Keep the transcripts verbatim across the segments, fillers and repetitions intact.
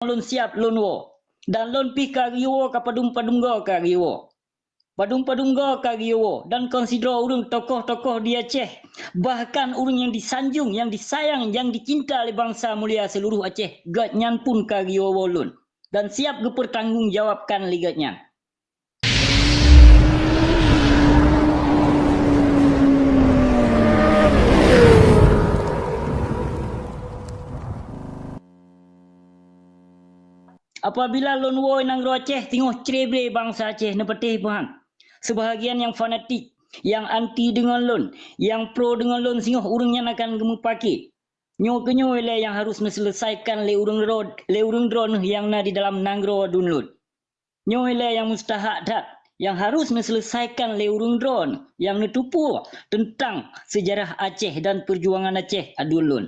lôn siab lôn woe, dan lôn pih ka geuyue woe ka padum-padum goe ka geuyue woe. Padum-padum goe ka geuyue woe, dan kon sidroe ureuëng tokoh-tokoh di Aceh, bahkan ureuëng nyang disanjong, nyang disayang, nyang dicinta lé bansa mulia seuluruh Aceh, gobnyan pun ka geuyue woe lôn, dan siab geupeutanggong jawabkan lé gobnyan. Apabila lôn woe nanggroe Aceh, singoh cre-bre bansa Aceh neupatéh peuhan. Seubahagian nyang fanatik, nyang anti deungon lôn, nyang pro deungon lôn, singoh ureuëng nyan akan geumeupaké. Nyoe keunyoe ilée nyang harôh neuseuleusaikan lé ureuëng droe, lé ureuëng droeneuh nyang na di dalam nanggroe aduen lôn. Nyoe ilée nyang mustahak that, nyang harôh neuseuleusaikan lé ureuëng droeneuh nyang neuteupeue teuntang seujarah Aceh dan peujuangan Aceh aduen lôn.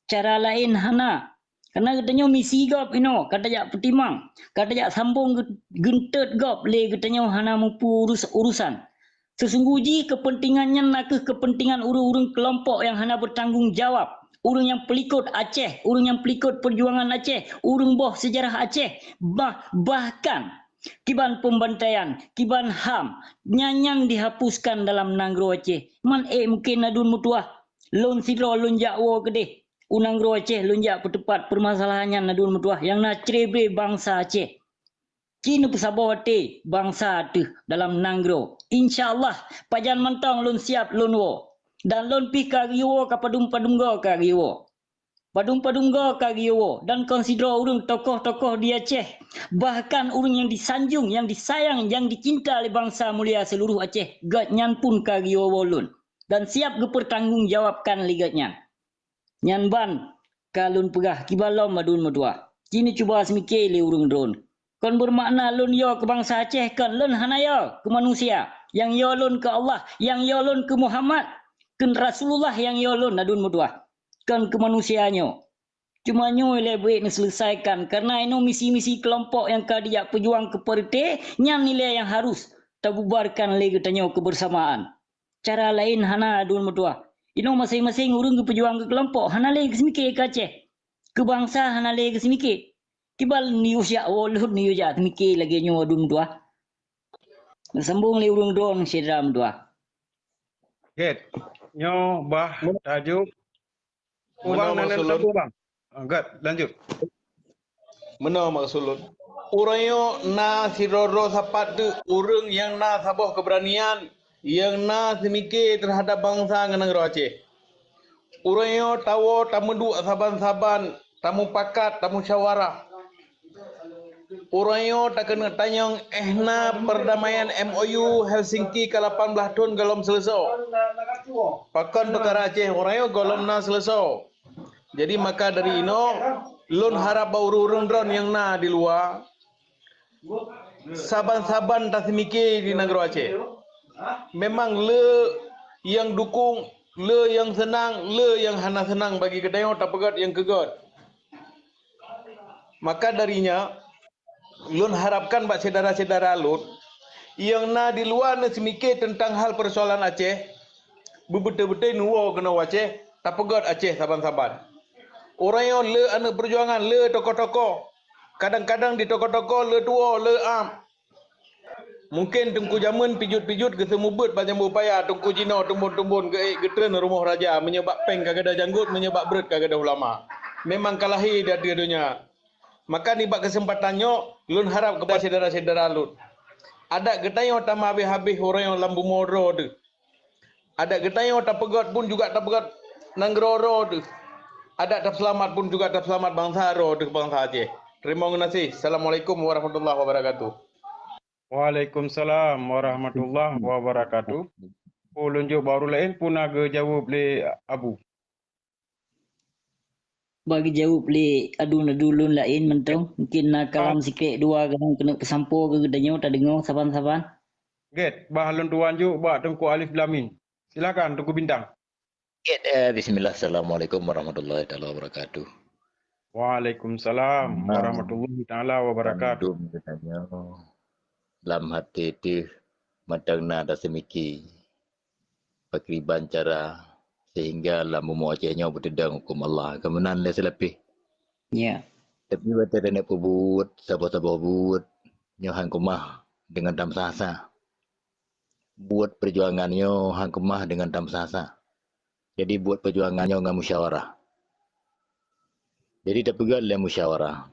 Cara laén hana. Kareuna geutanyoe misi gob inoe ka tajak peutimang, ka tajak sambong geu-, geunteut gob lé geutanyoe hana mupeue urus-, urusan. Seusunggoh jih keupeuntengan nyan na kheueh keupeuntengan ureuëng-ureuëng keulompok nyang hana beutanggong jawab, ureuëng nyang peulikot Aceh, ureuëng nyang peulikot peujuangan Aceh, ureuëng boh seujarah Aceh, bah-, bahkan kiban peubantaian, kiban ham, nyan-nyan dihapuskan dalam nanggroe Aceh. Man ék mungken aduen meutuah, lôn sidroe lôn jak woe keudeh u nanggroe Aceh, lôn jak peuteupat peumasalahan nyan aduen meutuah nyang na cre-bre bansa Aceh. Ci neupeusaboh até bansa teuh dalam nanggroe. Insya Allah, pajan mantong lôn siab lôn woe, dan lôn pih ka geuyue woe ka padum-padum goe ka geuyue woe. Padum-padum goe ka geuyue woe, dan kon sidroe ureuëng tokoh-tokoh di Aceh, bahkan ureuëng nyang disanjong, nyang disayang, nyang dicinta lé bansa mulia seuluruh Aceh, gobnyan pun ka geuyue woe lôn, dan siab geupeutanggong jawabkan lé gobnyan. Nyan ban ka lôn peugah kiban lom aduen meutuah. Ci neucuba seumike lé ureuëng droeneuh. Kon beumakna lôn yo keu bansa Aceh, kon, lôn hana yo keu manusia. Nyang yo lôn keu Allah, nyang yo lôn keu Muhammad, keu Rasulullah nyang yo lôn aduen meutuah, kon keu manusia nyoe. Cuma nyoe ilée beuék neuseuleusaikan, kareuna inoe misi-misi keulompok nyang ka dijak peujuang keu partai, nyan ilée nyang harôh tabubarkan lé geutanyoe keubeusamaan. Cara laén hana aduen meutuah. Inoe maséng-maséng ureuëng geupeujuang keu keulompok, hana lé geuseumike keu Aceh. Keu bansa hana lé geuseumike. Kiban neuyue jak woe lôn neuyue jak seumike lagée nyoe aduen meutuah. Neusambong lé ureuëng droeneuh syedara meutuah. Gét, nyoe bah tajuk. Meunoe Ubang nan maksud lôn. Tabu, Bang. Ah, gét, lanjut. Meunoe maksud lôn. Ureuëng nyoe na sidroe-droe sapat teuh ureuëng nyang na saboh keubeuranian, nyang na seumike teuhadab bansa ngon nanggroe Aceh. Ureuëng nyoe tawoe tameuduek saban-saban, tamupakat, tamusyawarah. Ureuëng nyoe takeuneuk tanyong éh na peurdamaian M O U Helsinki ka lapan blaih thon gohlom seuleusoe. Pakon peukara Aceh ureuëng nyoe gohlom na seuleusoe. Jadi maka dari inoe, lôn harab bak ureuëng-ureuëng droen nyang na di luwa, saban-saban taseumike di nanggroe Aceh. Memang le nyang dukong, le nyang seunang, le nyang hana seunang bagi geutanyoe tapeugét nyang keu gét. Maka dari nyan, lôn harapkan bak syedara-syedara lôn nyang na di luwa neuseumike teuntang hal peusoalan Aceh, beubeutôi-beutôi neuwoe keunoe u Aceh, tapeugét Aceh saban-saban. Ureuëng nyoe le aneuëk peujuangan, le tokoh-tokoh. Kadang-kadang di tokoh-tokoh le tuwoe, le am. Mungken Teungku Jameun pijot-pijot geuseumeubeuet bak jambo paya, Teungku Jinoe tumbon-tumbon geuék geutreun rumoh raja, meunyoe bak péng ka gadôh janggot, meunyoe bak breuet ka gadôh ulama. Memang ka lahé di ateueh donya. Maka nibak keuseumpatan nyoe, lôn harab keupada syedara-syedara lôn, adak geutanyoe tameuhabéh-habéh ureuëng lam bumoe droe teuh. Adak geutanyoe tapeugét pun juga tapeugét nanggroe droe teuh. Adak tapeuselamat pun juga tapeuselamat bansa droe teuh, bansa Aceh. Teurimong geunaséh. Assalamualaikum warahmatullahi wabarakatuh. Waalaikumsalam warahmatullahi wabarakatuh. Oh, lôn jok bak ureuëng laén pun na geujaweueb lé Abu. Bak geujaweueb lé aduen-aduen lôn laén mantong, mungken na kalam sikrék dua nyang keuneuk peusampoe keu geutanyoe tadeungoe saban-saban. Gét, bah lôn tuan jok bak Teungku Alif Lamin. Silakan Teungku Bintang. Gét, eh, bismillah. Assalamualaikum warahmatullahi taala wabarakatuh. Waalaikumsalam warahmatullahi taala wabarakatuh. Lam até teuh mantong na taseumike pakriban cara sehingga lam bumoe Aceh nyoe beuteudong huköm Allah. Keumeunan lé seulapéh. Ya. Tapi watée taneuk peubuet saboh-saboh buet, nyoe han keumah deungon tameusa-sa. Buet peujuangan nyoe han keumah deungon tameusa-sa. Jadi buet peujuangan nyoe ngon musyawarah. Jadi tapeugét lé musyawarah.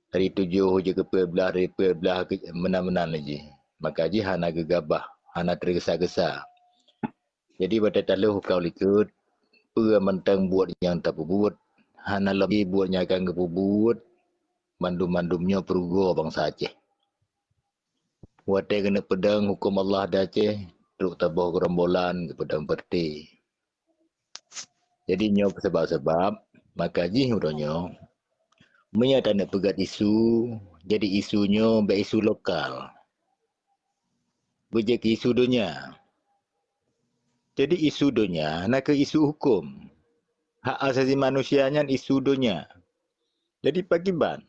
Dari tujoh jeuet keu peuet blaih, dari peuet blaih keu meunan-meunan lé jih. Maka jih hana geugabah, hana teugesa-gesa. Jadi watée taloh keu likot, peue mantong buet nyang tapeubuet, hana lom jih buet nyang akan geupeubuet, mandum-mandum nyoe peurugoe bansa Aceh. Watée keuneuk peudong huköm Allah di Aceh, trok saboh geurombolan geupeudong peureuté. Jadi nyoe sabab-sabab, maka jih uroe nyoe, meunyoe taneuk peugét isu, jadi isu nyoe bék isu lokal. Beujeuet keu isu donya. Jadi isu donya na kheueh isu huköm. Hak asasi manusia nyan isu donya. Jadi pakriban?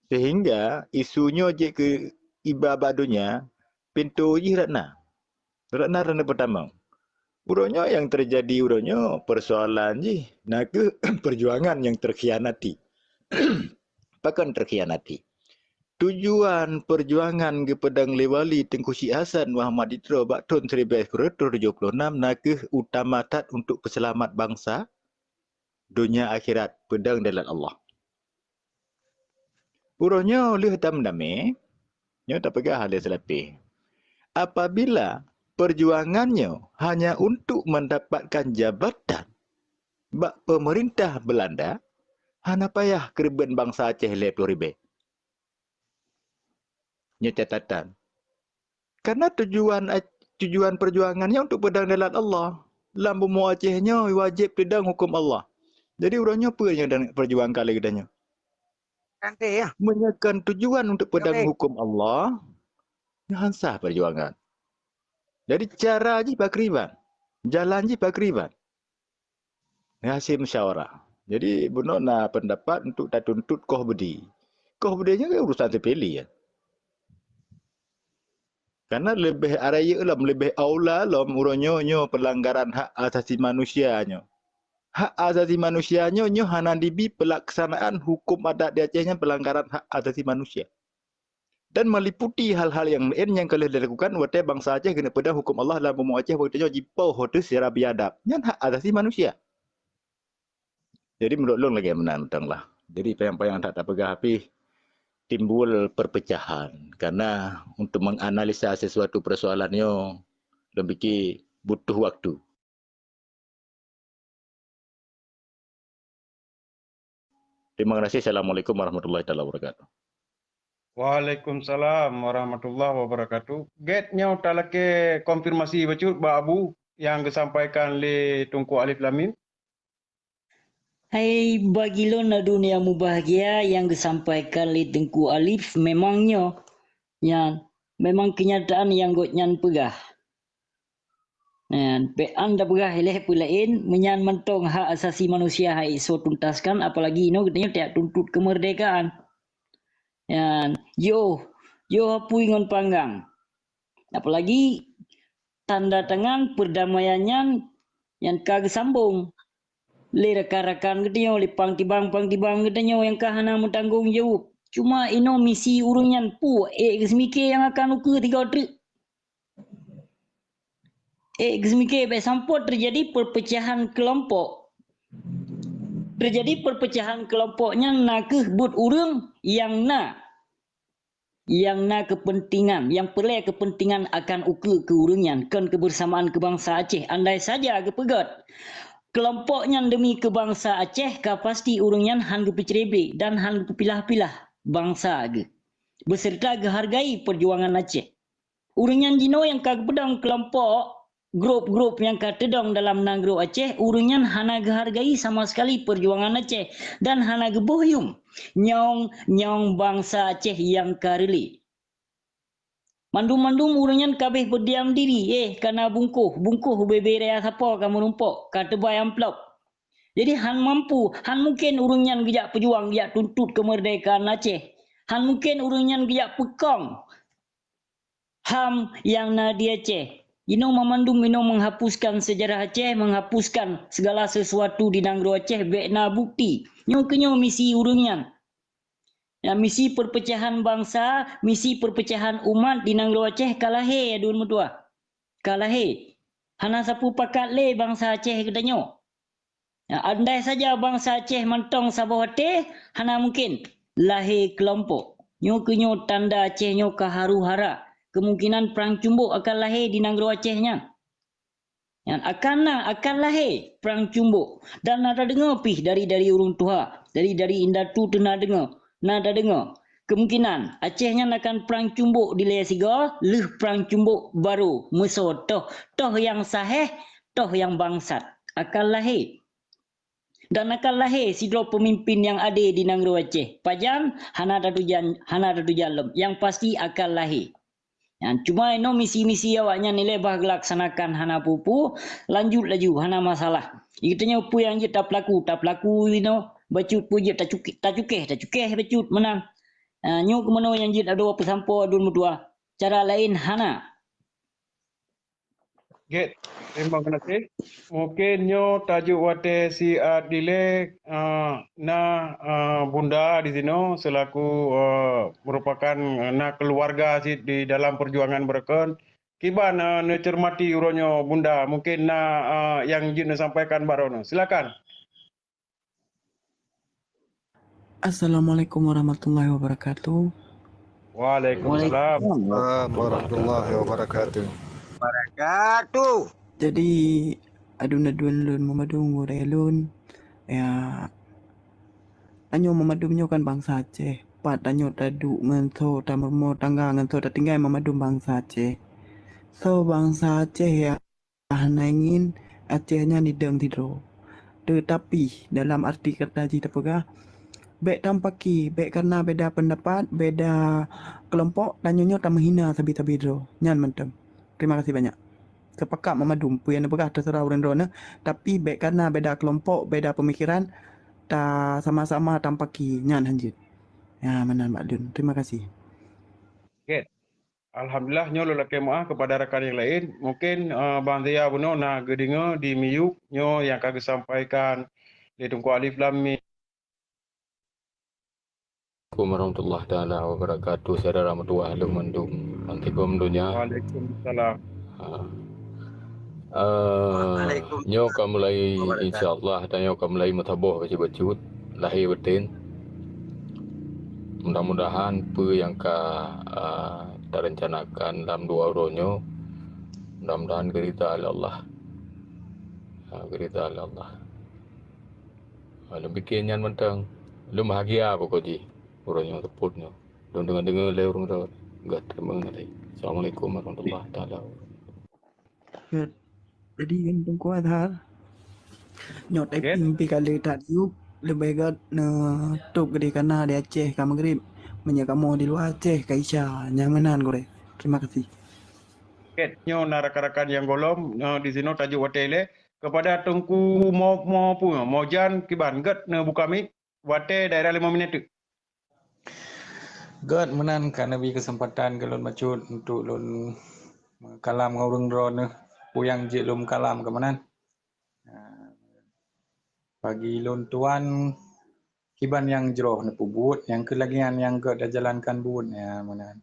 Sehingga isu nyoe jeuet keu iba bak donya, pintoe jih rot na. Rot na rot na peutamong. Uroe nyoe nyang teujadi uroe nyoe peusoalan jih na kheueh peujuangan nyang teukhianati. Pakon teukhianati? Tujuan peujuangan geupeudong lé Wali Teungku Syik Hasan Muhammad Idroe bak thon siribée sikureueng reutôh tujoh ploh nam na kheueh utama that untuk peuseulamat bansa, donya akhirat, peudong dalam Allah. Uroe nyoe lheueh tameudamé, nyoe tapeugah lé seulapeh. Apabila peujuangan nyoe hanya untuk mendapatkan jabatan bak peumeurintah Beulanda, hana payah keureubeuen bansa Aceh lhée ploh ribée. Nyoe catatan. Karena tujuan, tujuan peujuangan nyoe untuk peudong dalat Allah. Lam bumoe Aceh nyoe wajéb teudong huköm Allah. Jadi uroe nyoe peue nyang dan peujuangkan lé geutanyoe? Kanti ya. Meunyoe kon tujuan untuk peudong Oke. huköm Allah, nyoe han sah peujuangan. Jadi cara jih pakriban, jalan jih pakriban. Hasil musyawarah. Jadi bunoe na pendapat untuk tatuntut koh beudé. Koh beudé nyoe kan urusan sepele ya. Karena leubeh rayeuk lom, leubeh aula lom uroe nyoe, nyoe pelanggaran hak asasi manusia nyoe. Hak asasi manusia nyoe, nyoe hana dibi pelaksanaan huköm adat di Aceh nyan pelanggaran hak asasi manusia. Dan meliputi hal-hal nyang laén nyang ka lheueh dilakukan watée bansa Aceh keuneuk peudong huköm Allah lam bumoe Aceh watée nyoe jipoh ateueh secara biadab. Nyan hak asasi manusia. Jadi meunurot lôn lagée meunan mantong lah. Jadi panyang-panyang that tapeugah pih timbul perpecahan. Karena untuk menganalisa sesuatu persoalan nyoe lôn pike butuh waktu. Terima kasih. Assalamualaikum warahmatullahi taala wabarakatuh. Waalaikumsalam warahmatullahi wabarakatuh. Gét nyoe talakée konfirmasi bacut bak Abu nyang geusampaikan lé Teungku Alif Lamin. Hai bagi lôn na dunia mubahgia nyang geusampaikan lé Teungku Alif memang nyoe, nyan memang keunyataan nyang gobnyan peugah. Nyan, bék an tapeugah ilée peue laén, meunyan mantong hak asasi manusia hai soe tuntaskan, apalagi inoe geutanyoe tajak tuntut keumeurdekaan. Nyan, yoh, yoh apui ngon panggang. Apalagi tanda tangan perdamaian nyan, nyan ka geusambong lé rakan-rakan geutanyoe, lé pang tibang-pang tibang geutanyoe nyang ka hana meutanggong jaweueb. Cuma inoe misi ureuëng nyan peue ék geuseumiké nyang akan ukeue tiga treuk. Ék geuseumiké bék sampoe teujadi perpecahan keulompok. Teujadi perpecahan keulompok nyan na kheueh buet ureuëng nyang na nyang na keupeuntengan, nyang peureulée keupeuntengan akan ukeue keu ureuëng nyan, kon keubeursamaan keu bansa Aceh. Andai saja geupeugét keulompok nyan deumi keu bansa Aceh, ka pasti ureuëng nyan han geupeucreubée dan han geupeupilah-pilah bansa geuh, beuseureuta geuhargai peujuangan Aceh. Ureuëng nyan jinoe nyang ka geupeudong keulompok grup-grup nyang ka teudong dalam nanggroe Aceh, ureuëng nyan hana geuhargai sama sekali peujuangan Aceh dan hana geuboh yuem. Nyong, nyong bansa Aceh nyang ka reulée. Mandum-mandum ureuëng nyan ka béh beudiam diri, éh, ka na bungkôh, bungkôh ubé-bé raya sapo ka meurumpok, ka teubai amplop. Jadi, han mampu, han mungken ureuëng nyan geujak peujuang, geujak tuntot keumeurdekaan Aceh. Han mungken ureuëng nyan geujak peukong HAM nyang na di Aceh. Inoe mamandum inoe menghapuskan sejarah Aceh, menghapuskan segala sesuatu di nanggroe Aceh, bék na bukti. Nyoe keunyoe misi ureuëng nyan. Nyang misi perpecahan bansa, misi perpecahan umat di nanggroe Aceh ka lahé, aduen meutuah. Ka lahé. Hana sapeue pakat lé bansa Aceh geutanyoe. Andai saja bansa Aceh mantong saboh até, hana mungken lahé keulompok. Nyoe keuh nyoe tanda Aceh nyoe ka haru hara. Keumungkinan prang cumbok akan lahé di nanggroe Aceh nyan. Nyan akan na, akan lahé prang cumbok. Dan na tadeungoe pih dari, dari ureuëng tuha, dari, dari indatu teuh na deungoe, na tadeungoe. Keumungkinan Aceh nyan akan prang cumbok dilée sigoe, lheueh prang cumbok barô meusoe toh, toh nyang saheh, toh nyang bangsat akan lahé. Dan akan lahé sidroe peumimpin nyang adé di nanggroe Aceh. Pajan? Hana tatujan, hana tatujan lom. Nyang pasti akan lahé. Nyan, cuma inoe misi-misi awaknyan ilée bah geulaksanakan hana peue-peue, lanjut laju, hana masalah. Geutanyoe peue nyang jeuet tapeulaku, tapeulaku inoe, bacut peue jeuet tacukéh, tacukéh, tacukéh bacut meunan. Ah, nyoe keumeunyoe nyang jeuet adoe peusampoe aduen meutuah. Cara laén hana. Gét, terima kasih. Mungkin nyoe tajuk watée siat dilée, eh, na, eh, Bunda di sinoe selaku, eh, merupakan, eh, na keluarga cit di dalam perjuangan beureukan. Kiban, eh, neucermati uroe nyoe Bunda, mungkin na, eh, nyang jeuet neusampaikan bak droeneuh. Silakan. Assalamualaikum warahmatullahi wabarakatuh. Waalaikumsalam. Waalaikumsalam warahmatullahi wabarakatuh. Wabarakatuh. Jadi, aduen-aduen lôn meumandum gurée lôn, ya, tanyoe meumandum nyoe kan bansa Aceh. Pat tanyoe taduek ngon soe, tameurumoe tangga ngon soe, tatinggai meumandum bansa Aceh. Soe bansa Aceh ya hana ingin Aceh nyan idong sidroe. Teutapi, dalam arti kata jih tapeugah, bék tampaki, bék karena beda pendapat, beda kelompok, tanyoe nyoe tameuhina sabe-sabe droe. Nyan mantong. Terima kasih banyak. Sepakat meumandum, peue nyang neupeugah teuseurah ureuëng droeneuh, tapi bék karena beda kelompok, beda pemikiran, ta sama-sama tampaki. Nyan hanjeuet. Ya, meunan bak lôn. Terima kasih. Oke. Alhamdulillah, nyoe lôn lakée meuáh kepada rakan nyang laén. Mungkin, eh, Bang Zia bunoe na geudeungoe di miyup nyoe nyang ka geusampaikan lé Teungku Alif Lam Mim. Assalamualaikum warahmatullahi taala wabarakatuh. Syedara meutuah lôn mandum. Assalamualaikum dunia. Waalaikumsalam. Ha. Eh, Waalaikumsalam nyoe ka mulai, wabarakatuh. Insya Allah, dan nyoe ka mulai meusaboh bacut-bacut, lahé batén. Mudah-mudahan peue nyang ka, eh, tarencanakan lam dua uroe nyoe, mudah-mudahan geurida lé Allah. Ha, geurida lé Allah. Ha, lôn pike nyan mantong. Lôn bahagia pokok jih. Uroe nyoe teupot nyoe. Lôn deungoe-deungoe lé ureuëng rot. Geuh teurimong lé. Assalamualaikum warahmatullahi taala wabarakatuh. Gét. Jadi kan Teungku Azhar, nyoe typing pih ka lheueh that yub, leubeh gét neutôb keudeh kana di Aceh ka Maghrib. Meunyoe kamoe di luwa Aceh ka Isya, nyan meunan gurée. Terima kasih. Gét, nyoe na rakan-rakan nyang gohlom, nyoe di sinoe tajuk watée ilée. Kepada Teungku Mo, Mo, Mo Jan kiban, gét neubuka mic. Watée daerah limong minit teuk. Gét meunan ka neubi keuseumpatan keu lôn bacut untuk lôn meukalam ngon ureuëng droeneuh, peue nyang jeuet lôn kalam keu meunan. Bagi lôn tuan, kiban nyang jroh neupeubuet, nyang keu lagée nyan nyang gét tajalankan buet, ya meunan.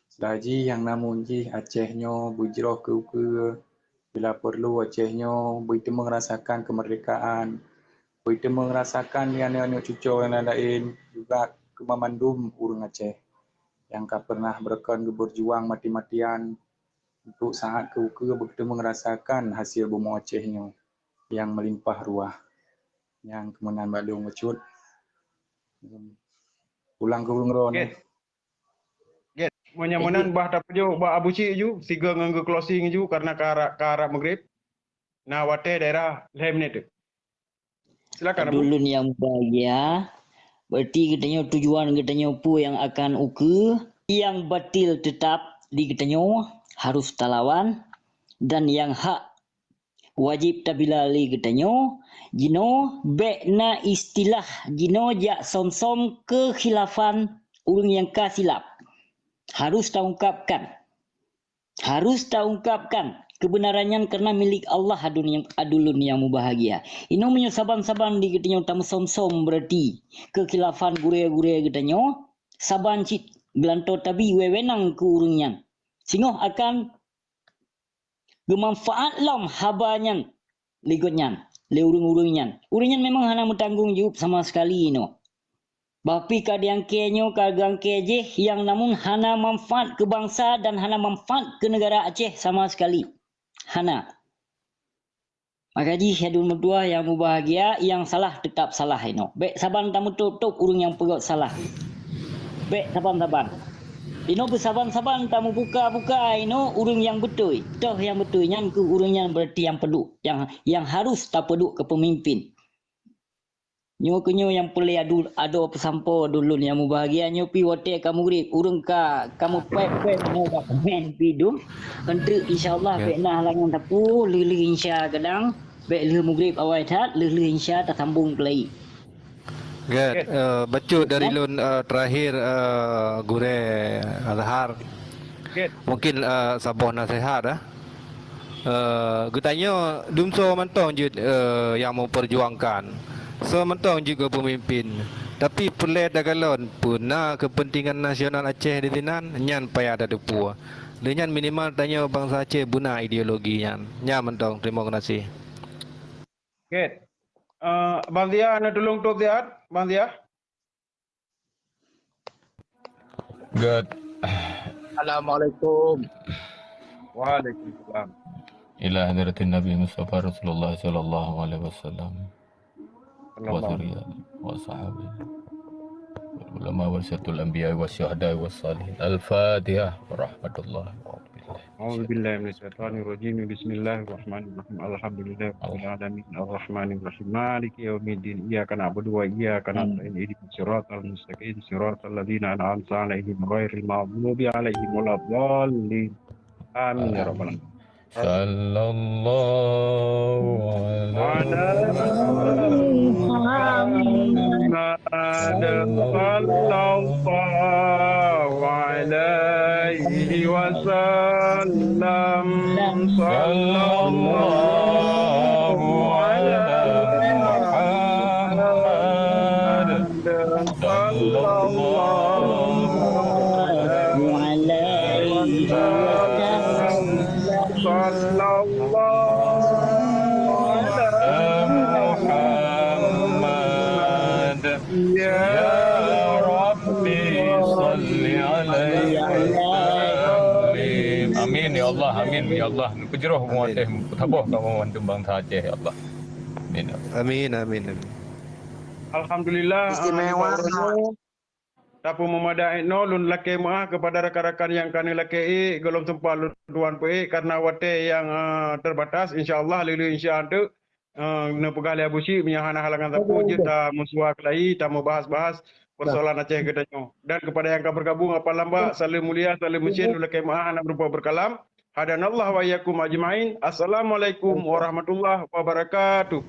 Seudara jih nyang namun jih Aceh nyoe beujroh keu ukeue, bila peurlu Aceh nyoe beuteumeung rasakan keumeurdekaan, beuteumeung rasakan di aneuk-aneuk cucoe nyang laén juga keu banmandum ureuëng Aceh nyang ka peureunah beureukan geubeurjuang mati-matian untuk saát keu ukeue beuteumeung rasakan hasil bumoe Aceh nyoe nyang meulimpah ruah. Nyang keu meunan bak lôn bacut. Pulang keu ureuëng droeneuh. Gét. Gét. Meunyoe meunan bah tapeujok bak Abu Syik ju, sigoe ngon geu-closing ju karena ka arap, ka arap Maghrib. Na watée daerah lhée minit teuk. Silakan, Abu. Adulun yang bahagia, berarti geutanyoe tujuan geutanyoe peue nyang akan ukeue, yang batil tetap di geutanyoe harus talawan, dan yang hak wajib tabila lé geutanyoe. Jinoe bék na istilah jinoe jak som-som keukhilafan ureuëng nyang ka silap. Harus taungkapkan. Harus taungkapkan keubeunaran nyan karena milék Allah, adulun nyang, adulun nyang meubahagia. Inoe meunyoe saban-saban di geutanyoe tameusom-som, berarti keukhilafan gurée-gurée geutanyoe, saban cit geulantoe tabi wewenang keu ureuëng nyan. Singoh akan geumanfaat lom haba nyan lé gobnyan, lé ureuëng-ureuëng nyan. Ureuëng nyan memang hana meutanggong jaweueb sama sekali inoe. Bah pih ka diangkée nyoe ka geuangkée jih nyang namun hana manfaat keu bansa dan hana manfaat keu neugara Aceh sama sekali. Hana. Maka jih, ya dum meutuah nyang mubahgia, nyang salah teutap salah inoe. Bék saban tameutôb-tôb ureuëng nyang peugét salah. Bék saban-saban. Inoe beusaban-saban tamubuka-buka inoe ureuëng nyang beutôi. Toh nyang beutôi nyan keuh ureuëng nyan, beurati nyang peuduek, nyang, nyang harus tapeuduek keu peumimpin. Nyoe keuh nyoe nyang peureulée adu-, adoe peusampoe dulôn nyang mubahgia, nyoe pih watée ka mugrib, ureuëng ka, ka meupéb-péb nyoe bak mén pih dum. Eunteuk insya Allah, ya, bék na halangan sapeue, lheueh-lheueh insya kadang, bék lheueh mugrib awai that, lheueh-lheueh insya tasambong keulai. Gét, eh, bacut dari lôn, eh, terakhir, eh, Gurée Azhar. Mungkin, eh, saboh nasihat, eh. Eh, geutanyoe dumsoe mantong jeuet, eh, nyang memperjuangkan. Soe mantong jeuet keu peumimpin. Tapi peureulée takalon peue na keupeuntengan nasional Aceh disinan, nyan payah tateupeue. Lheueh nyan minimal tanyoe bansa Aceh beuna ideologi nyan. Nyan mantong, terima kasih. Gét. Eh, Bang Zia, neutulông tôb siat, Bang Zia. Good. Assalamualaikum. Waalaikumsalam. Ila hadratin Nabi Mustafa Rasulullah sallallahu alaihi wasallam. Wa zuriyah wa sahabi. Wal ulama warasatul anbiya wa syuhada wa salihin. Al-Fatihah. Warahmatullahi wabarakatuh. أعوذ بالله من الشيطان الرجيم. بسم الله الرحمن الرحيم. الحمد لله رب العالمين. الرحمن الرحيم. مالك يوم الدين. إياك نعبد وإياك نستعين. اهدنا الصراط المستقيم. صراط الذين أنعمت عليهم غير المغضوب عليهم ولا الضالين. آمين يا رب العالمين. Sallallahu alaihi wasallam. Muhammad sallallahu alaihi wasallam. Sallallahu ala Muhammad. Sallallahu alaihi wasallam. Sallallahu ala Muhammad. Ya Rabbi, salli alaihi wa sallim. Amin ya Allah, amin ya Allah. Neupeujroh bumoe Aceh, saboh kamoe bansa Aceh ya Allah. Amin. Amin, amin, amin. Alhamdulillah. Istimewa. Tapeumeumadai noe, lôn lakée meu'ah keupada rakan-rakan nyang ka neulakée ék, gohlom seumpat lôn tuan peuék karna watée nyang, eh, teubatas. Insya Allah, lheueh-lheueh insya Allah, eh, neupeugah lé Abu Syik, meunyoe hana halangan sapeue jeuet tameusuwa keulayi, tameubahas-bahas peusoalan Aceh geutanyoe. Dan keupada nyang ka beugabong apah lambak, saleuem mulia, saleuem meusén, lôn lakée meu'ah hana meurumpok beukalam. Hadanallah wa iyyakum ajmain. Assalamualaikum warahmatullahi wabarakatuh.